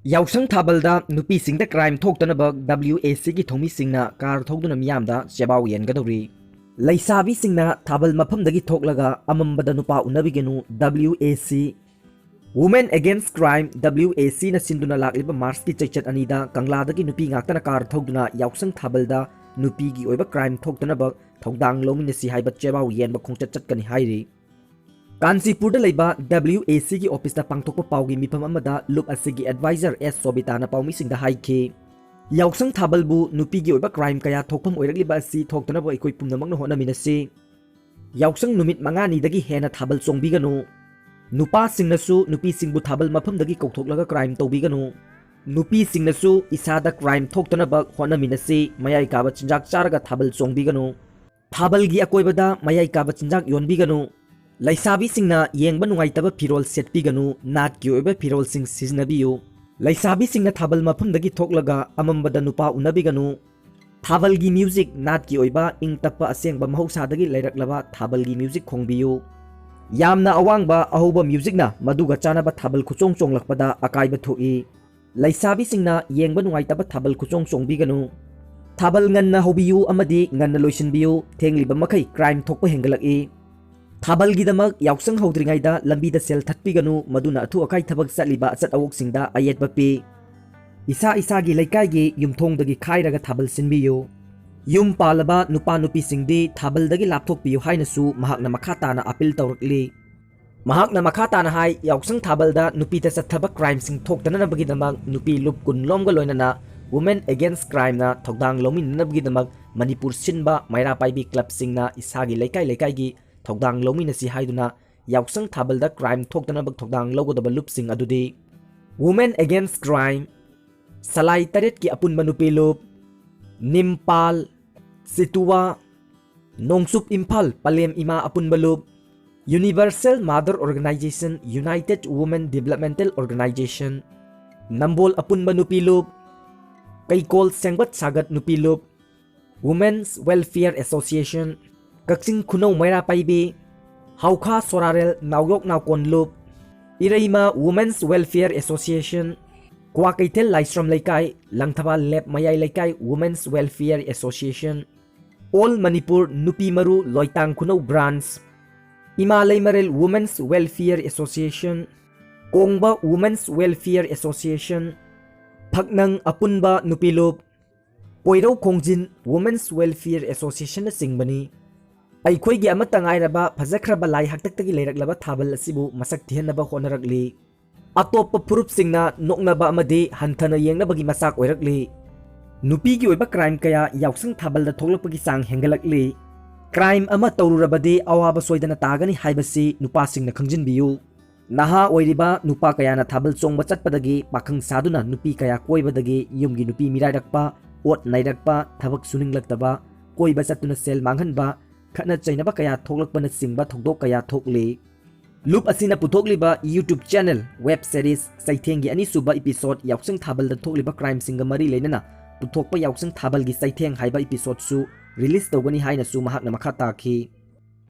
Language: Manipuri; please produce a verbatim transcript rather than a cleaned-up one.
ꯌꯥꯎꯁꯪ ꯊꯥꯕꯜꯗ ꯅꯨꯄꯤꯁꯤꯡꯗ ꯀ꯭ꯔꯥꯏꯝ ꯊꯣꯛꯇꯅꯕ W A C ꯒꯤ ꯊꯧꯃꯤꯁꯤꯡꯅ ꯀꯥꯔ ꯊꯧꯗꯨꯅ ꯃꯤꯌꯥꯝꯗ ꯆꯦꯕꯥꯎ ꯌꯦꯟꯒꯗꯧꯔꯤ꯫ ꯂꯩꯁꯥꯕꯤꯁꯤꯡꯅ ꯊꯥꯕꯜ ꯃꯐꯝꯗꯒꯤ ꯊꯣꯛꯂꯒ ꯑꯃꯝꯕꯗ ꯅꯨꯄꯥ ꯎꯅꯕꯤꯒꯅꯨ, W A C꯫ Women Against Crime, W A C ꯅ ꯁꯤꯟꯗꯨꯅ ꯂꯥꯛꯂꯤꯕ ꯃꯥꯔꯆꯀꯤ ꯆꯩꯆꯠ ꯑꯅꯤꯗ ꯀꯪꯂꯥꯗꯒꯤ ꯅꯨꯄꯤ ꯉꯥꯛꯇꯅ ꯀꯥꯔ ꯊꯧꯗꯨꯅ ꯌꯥꯎꯁꯪ ꯊꯥꯕꯜꯗ ꯅꯨꯄꯤꯒꯤ ꯑꯣꯏꯕ ꯀ꯭ꯔꯥꯏꯝ ꯊꯣꯛꯇꯅꯕ ꯊꯧꯗꯥꯡ ꯂꯧꯃꯤꯟꯅꯁꯤ ꯍꯥꯏꯕ ꯆꯦꯕꯥꯎ ꯌꯦꯟꯕ ꯈꯣꯡꯆꯠ ꯆꯠꯀꯅꯤ ꯍꯥꯏꯔꯤ꯫ ꯀꯥꯟꯆꯤꯄꯨꯔꯗ ꯂꯩꯕ W A C ꯒꯤ ꯑꯣꯐꯤꯁꯇ ꯄꯥꯡꯊꯣꯛꯄ ꯄꯥꯎꯒꯤ ꯃꯤꯐꯝ ꯑꯃꯗ ꯂꯨꯞ ꯑꯁꯤꯒꯤ ꯑꯦꯗꯚꯥꯏꯖꯔ ꯑꯦꯁ ꯁꯣꯕꯤꯇꯥꯅ ꯄꯥꯎꯃꯤꯁꯤꯡꯗ ꯍꯥꯏꯈꯤ, ꯌꯥꯎꯁꯪ ꯊꯥꯕꯜꯕꯨ ꯅꯨꯄꯤꯒꯤ ꯑꯣꯏꯕ ꯀ꯭ꯔꯥꯏꯝ ꯀꯌꯥ ꯊꯣꯛꯐꯝ ꯑꯣꯏꯔꯛꯂꯤꯕ ꯑꯁꯤ ꯊꯣꯛꯇꯅꯕ ꯑꯩꯈꯣꯏ ꯄꯨꯝꯅꯃꯛꯅ ꯍꯣꯠꯅꯃꯤꯟꯅꯁꯤ꯫ ꯌꯥꯎꯁꯪ ꯅꯨꯃꯤꯠ ꯃꯉꯥꯅꯤꯗꯒꯤ ꯍꯦꯟꯅ ꯊꯥꯕꯜ ꯆꯣꯡꯕꯤꯒꯅꯨ꯫ ꯅꯨꯄꯥꯁꯤꯡꯅꯁꯨ ꯅꯨꯄꯤꯁꯤꯡꯕꯨ ꯊꯥꯕꯜ ꯃꯐꯝꯗꯒꯤ ꯀꯧꯊꯣꯛꯂꯒ ꯀ꯭ꯔꯥꯏꯝ ꯇꯧꯕꯤꯒꯅꯨ꯫ ꯅꯨꯄꯤꯁꯤꯡꯅꯁꯨ ꯏꯁꯥꯗ ꯀ꯭ꯔꯥꯏꯝ ꯊꯣꯛꯇꯅꯕ ꯍꯣꯠꯅꯃꯤꯟꯅꯁꯤ, ꯃꯌꯥꯏ ꯀꯥꯕ ꯆꯤꯟꯖꯥꯛ ꯆꯥꯔꯒ ꯊꯥꯕꯜ ꯆꯣꯡꯕꯤꯒꯅꯨ꯫ ꯊꯥꯕꯜꯒꯤ ꯑꯀꯣꯏꯕꯗ ꯃꯌꯥꯏ ꯀꯥꯕ ꯆꯤꯟꯖꯥꯛ ꯌꯣꯟꯕꯤꯒꯅꯨ꯫ ꯂꯩꯁꯥꯕꯤꯁꯤꯡꯅ ꯌꯦꯡꯕ ꯅꯨꯡꯉꯥꯏꯇꯕ ꯐꯤꯔꯣꯜ ꯁꯦꯠꯄꯤꯒꯅꯨ, ꯅꯥꯠꯀꯤ ꯑꯣꯏꯕ ꯐꯤꯔꯣꯜꯁꯤꯡ ꯁꯤꯖꯤꯟꯅꯕꯤꯌꯨ꯫ ꯂꯩꯁꯥꯕꯤꯁꯤꯡꯅ ꯊꯥꯕꯜ ꯃꯐꯝꯗꯒꯤ ꯊꯣꯛꯂꯒ ꯑꯃꯝꯕꯗ ꯅꯨꯄꯥ ꯎꯅꯕꯤꯒꯅꯨ꯫ ꯊꯥꯕꯜꯒꯤ ꯃ꯭ꯌꯨꯖꯤꯛ, ꯅꯥꯠꯀꯤ ꯑꯣꯏꯕ ꯏꯪ ꯇꯞꯄ ꯑꯁꯦꯡꯕ ꯃꯍꯧꯁꯥꯗꯒꯤ ꯂꯩꯔꯛꯂꯕ ꯊꯥꯕꯜꯒꯤ ꯃ꯭ꯌꯨꯖꯤꯛ ꯈꯣꯡꯕꯤꯌꯨ꯫ ꯌꯥꯝꯅ ꯑꯋꯥꯡꯕ ꯑꯍꯧꯕ ꯃ꯭ꯌꯨꯖꯤꯛꯅ ꯃꯗꯨꯒ ꯆꯥꯅꯕ ꯊꯥꯕꯜ ꯈꯨꯆꯣꯡ ꯆꯣꯡꯂꯛꯄꯗ ꯑꯀꯥꯏꯕ ꯊꯣꯛꯏ꯫ ꯂꯩꯁꯥꯕꯤꯁꯤꯡꯅ ꯌꯦꯡꯕ ꯅꯨꯡꯉꯥꯏꯇꯕ ꯊꯥꯕꯜ ꯈꯨꯆꯣꯡ ꯆꯣꯡꯕꯤꯒꯅꯨ꯫ ꯊꯥꯕꯜ ꯉꯟꯅ ꯍꯧꯕꯤꯌꯨ ꯑꯃꯗꯤ ꯉꯟꯅ ꯂꯣꯏꯁꯤꯟꯕꯤꯌꯨ, ꯊꯦꯡꯂꯤꯕ ꯃꯈꯩ ꯀ꯭ꯔꯥꯏꯝ ꯊꯣꯛꯄ ꯍꯦꯟꯒꯠꯂꯛꯏ꯫ ꯊꯥꯕꯜꯒꯤꯗꯃꯛ ꯌꯥꯎꯁꯪ ꯍꯧꯗ꯭ꯔꯤꯉꯩꯗ ꯂꯝꯕꯤꯗ ꯁꯦꯜ ꯊꯠꯄꯤꯒꯅꯨ, ꯃꯗꯨꯅ ꯑꯊꯨ ꯑꯀꯥꯏ ꯊꯕꯛ ꯆꯠꯂꯤꯕ ꯑꯆꯠ ꯑꯋꯣꯛꯁꯤꯡꯗ ꯑꯌꯦꯠꯄ ꯄꯤ꯫ ꯏꯁꯥ ꯏꯁꯥꯒꯤ ꯂꯩꯀꯥꯏꯒꯤ ꯌꯨꯝꯊꯣꯡꯗꯒꯤ ꯈꯥꯏꯔꯒ ꯊꯥꯕꯜ ꯁꯤꯟꯕꯤꯌꯨ꯫ ꯌꯨꯝ ꯄꯥꯜꯂꯕ ꯅꯨꯄꯥ ꯅꯨꯄꯤꯁꯤꯡꯗꯤ ꯊꯥꯕꯜꯗꯒꯤ ꯂꯥꯞꯊꯣꯛꯄꯤꯌꯨ ꯍꯥꯏꯅꯁꯨ ꯃꯍꯥꯛꯅ ꯃꯈꯥ ꯇꯥꯅ ꯑꯄꯤꯜ ꯇꯧꯔꯛꯂꯤ꯫ ꯃꯍꯥꯛꯅ ꯃꯈꯥ ꯇꯥꯅ ꯍꯥꯏ, ꯌꯥꯎꯁꯪ ꯊꯥꯕꯜꯗ ꯅꯨꯄꯤꯗ ꯆꯠꯊꯕ ꯀ꯭ꯔꯥꯏꯝꯁꯤꯡ ꯊꯣꯛꯇꯅꯅꯕꯒꯤꯗꯃꯛ ꯅꯨꯄꯤ ꯂꯨꯞ ꯀꯨꯟ ꯂꯣꯝꯒ ꯂꯣꯏꯅꯅ Women Against Crime ꯅ ꯊꯧꯗꯥꯡ ꯂꯧꯃꯤꯟꯅꯅꯕꯒꯤꯗꯃꯛ ꯃꯅꯤꯄꯨꯔ ꯁꯤꯟꯕ ꯃꯩꯔꯥ ꯄꯥꯏꯕꯤ ꯀ꯭ꯂꯕꯁꯤꯡꯅ ꯏꯁꯥꯒꯤ ꯂꯩꯀꯥꯏ ꯂꯩꯀꯥꯏꯒꯤ ꯊꯧꯗꯥꯡ ꯂꯧꯃꯤꯟꯅꯁꯤ ꯍꯥꯏꯗꯨꯅ ꯌꯥꯎꯁꯪ ꯊꯥꯕꯜꯗ ꯀ꯭ꯔꯥꯏꯝ ꯊꯣꯛꯇꯅꯕ ꯊꯧꯗꯥꯡ ꯂꯧꯒꯗꯕ ꯂꯨꯞꯁꯤꯡ ꯑꯗꯨꯗꯤ Women Against Crime, ꯁꯂꯥꯏ ꯇꯔꯦꯠꯀꯤ ꯑꯄꯨꯟꯕ ꯅꯨꯄꯤ ꯂꯨꯞ, ꯅꯤꯝꯄꯥꯜ, ꯁꯤꯇꯨꯋꯥ, ꯅꯣꯡꯆꯨꯞ ꯏꯝꯐꯥꯜ ꯄꯂꯦꯝ ꯏꯃꯥ ꯑꯄꯨꯟꯕ ꯂꯨꯞ, Universal Mother Organization, United Women Developmental Organization, ꯅꯝꯕꯣꯜ ꯑꯄꯨꯟꯕ ꯅꯨꯄꯤ ꯂꯨꯞ, ꯀꯩꯀꯣꯜ ꯁꯦꯡꯕꯠ ꯁꯥꯒꯠ ꯅꯨꯄꯤ ꯂꯨꯞ, Women's Welfare Association, ꯀꯛꯆꯤꯡ ꯈꯨꯅꯧ ꯃꯩꯔꯥ ꯄꯥꯏꯕꯤ, ꯍꯥꯎꯈꯥ ꯁꯣꯔꯥꯔꯦꯜ ꯅꯥꯎꯌꯣꯛ ꯅꯥꯎꯀꯣꯟ ꯂꯨꯞ, ꯏꯔꯩꯃ Women's Welfare Association, ꯀ꯭ꯋꯥꯀꯩꯊꯦꯜ ꯂꯥꯏꯁ꯭ꯔꯝ ꯂꯩꯀꯥꯏ, ꯂꯪꯊꯕꯥꯜ ꯂꯦꯞ ꯃꯌꯥꯏ ꯂꯩꯀꯥꯏ Women's Welfare Association, All Manipur ꯅꯨꯄꯤ ꯃꯔꯨ ꯂꯣꯏꯇꯥꯡ ꯈꯨꯅꯧ Branch, ꯏꯃꯥ Leimarel Women's Welfare Association, ꯀꯣꯡꯕ Women's Welfare Association, ꯐꯛꯅꯪ ꯑꯄꯨꯟꯕ ꯅꯨꯄꯤ ꯂꯨꯞ, ꯀꯣꯏꯔꯧ ꯈꯣꯡꯖꯤꯟ Women's Welfare Associationꯅꯆꯤꯡꯕꯅꯤ꯫ ꯑꯩꯈꯣꯏꯒꯤ ꯑꯃꯠꯇ ꯉꯥꯏꯔꯕ ꯐꯖꯈ꯭ꯔꯕ ꯂꯥꯏ ꯍꯥꯛꯇꯛꯇꯒꯤ ꯂꯩꯔꯛꯂꯕ ꯊꯥꯕꯜ ꯑꯁꯤꯕꯨ ꯃꯁꯛ ꯊꯤꯍꯟꯅꯕ ꯍꯣꯠꯅꯔꯛꯂꯤ꯫ ꯑꯇꯣꯞꯄ ꯐꯨꯔꯨꯞꯁꯤꯡꯅ ꯅꯣꯛꯅꯕ ꯑꯃꯗꯤ ꯍꯟꯊꯅ ꯌꯦꯡꯅꯕꯒꯤ ꯃꯆꯥꯛ ꯑꯣꯏꯔꯛꯂꯤ꯫ ꯅꯨꯄꯤꯒꯤ ꯑꯣꯏꯕ crime ꯀꯌꯥ ꯌꯥꯎꯁꯪ ꯊꯥꯕꯜꯗ ꯊꯣꯛꯂꯛꯄꯒꯤ ꯆꯥꯡ ꯍꯦꯟꯒꯠꯂꯛꯂꯤ꯫ Crime ꯑꯃ ꯇꯧꯔꯨꯔꯕꯗꯤ ꯑꯋꯥꯕ ꯁꯣꯏꯗꯅ ꯇꯥꯒꯅꯤ ꯍꯥꯏꯕꯁꯤ ꯅꯨꯄꯥꯁꯤꯡꯅ ꯈꯪꯖꯤꯟꯕꯤꯌꯨ꯫ ꯅꯍꯥ ꯑꯣꯏꯔꯤꯕ ꯅꯨꯄꯥ ꯀꯌꯥꯅ ꯊꯥꯕꯜ ꯆꯣꯡꯕ ꯆꯠꯄꯗꯒꯤ ꯄꯥꯈꯪ ꯁꯥꯗꯨꯅ ꯅꯨꯄꯤ ꯀꯌꯥ ꯀꯣꯏꯕꯗꯒꯤ ꯌꯨꯝꯒꯤ ꯅꯨꯄꯤ ꯃꯤꯔꯥꯏꯔꯛꯄ, ꯑꯣꯠ ꯅꯩꯔꯛꯄ, ꯊꯕꯛ ꯁꯨꯅꯤꯡꯂꯛꯇꯕ, ꯀꯣꯏꯕ ꯆꯠꯇꯨꯅ ꯁꯦꯜ ꯃꯥꯡꯍꯟꯕ, ꯈꯠꯅ ꯆꯩꯅꯕ ꯀꯌꯥ ꯊꯣꯛꯂꯛꯄꯅꯆꯤꯡꯕ ꯊꯧꯗꯣꯛ ꯀꯌꯥ ꯊꯣꯛꯂꯤ꯫ ꯂꯨꯞ ꯑꯁꯤꯅ ꯄꯨꯊꯣꯛꯂꯤꯕ YouTube channel web series ꯆꯩꯊꯦꯡꯒꯤ ꯑꯅꯤꯁꯨꯕ episode ꯌꯥꯎꯁꯪ ꯊꯥꯕꯜꯗ ꯊꯣꯛꯂꯤꯕ crimeꯁꯤꯡꯒ ꯃꯔꯤ ꯂꯩꯅꯅ ꯄꯨꯊꯣꯛꯄ ꯌꯥꯎꯁꯪ ꯊꯥꯕꯜꯒꯤ ꯆꯩꯊꯦꯡ ꯍꯥꯏꯕ episodeꯁꯨ release ꯇꯧꯒꯅꯤ ꯍꯥꯏꯅꯁꯨ ꯃꯍꯥꯛꯅ ꯃꯈꯥ ꯇꯥꯈꯤ꯫